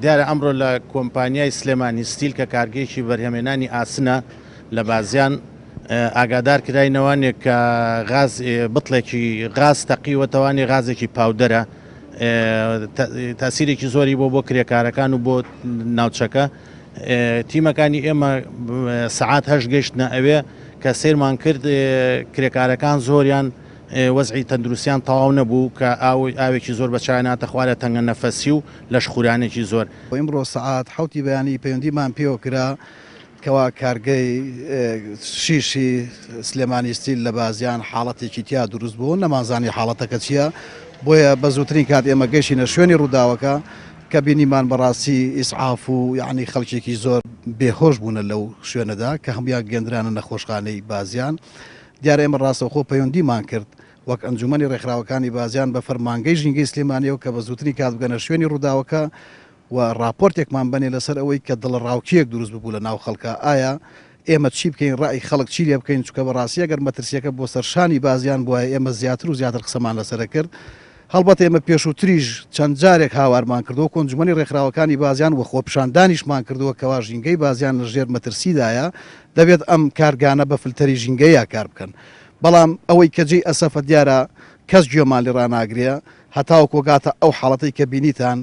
دیارە ئەمڕۆ لە کۆمپانیای سلێمانی ستیل کە کارگەیەکی بەرهەمێنانی ئاسنە لە بازیان ئاگادار کراینەوانێک کە غاز بتڵێکی غاز تەقیوەتەوانی غازێکی پاودەرە تاسیرێکی زۆری بۆ بۆ کرێکارەکان و بۆ ناوچەکە تیمەکانی ئێمە سەعات هەشت گەیشتنە ئەوێ کە سەیرمان کرد کرێکارەکان زۆریان وەزعی تەندروستیان تەواو نەبوو کە ئاو ئاوێکی زۆر بە چاویان هاتە خوارە تەنگە نەفەسی و لەش خورانێکی زۆر. ئیمڕۆ سەعات حەوتی بەیانی پەیوەندیمان پێوە کرا کەوا کارگەی شیشی سلێمانی ستیل لە بازیان حاڵەتێکی تیا دروست بوو نەمانزانی حاڵەتەکە چییە بۆیە بە زووترین کات ئێمە گەیشتینە شوێنی ڕووداوەکە کە بینیمان بەڕاستی ئیسعاف و یەعنی خەڵکێکی زۆر بێهۆش بوونە لەو شوێنەدا کە هەموویان گەیەندرانە نەخۆشخانەی بازیان. دیارە ئێمە ڕاستەوخۆ پەیوەندیمان کرد وەک ئەنجومەنی ڕێکخراوەکانی بازیان بە فەرمانگەی ژینگەی سلێمانیەوە کە بە زووترین کات بگەنە شوێنی ڕووداوەکە و ڕاپۆرتێکمان بەنێ لەسەر ئەوەی کە دڵەڕاوکێیەک دروست ببوو لە ناو خەڵکا ئایا ئێمە چی بکەین ڕای خەڵک چی لێ بکەین چونکە بەڕاستی ئەگەر مەترسیەکە بۆ سەر شانی بازیان بوایە ئێمە زیاتر و زیاتر قسەمان لەسەر ئەکرد هەڵبەت ئێمە پێشووتریش چەند جارێک هاوارمان کردووە وەکو ئەنجومەنی ڕێکخراوەکانی بازیان و خۆپیشاندانیشمان کردووە کەوا ژینگەی بازیان لە ژێر مەترسیدایە دەبێت ئەم کارگانە بە فلتەری ژینگەییا کار بکەن بەڵام ئەوەی کە جێی ئەسەفە دیارە کەس گوێمان لێ ڕاناگرێ هەتاوەکو گاتە ئەو حاڵەتەی کە بینیتان.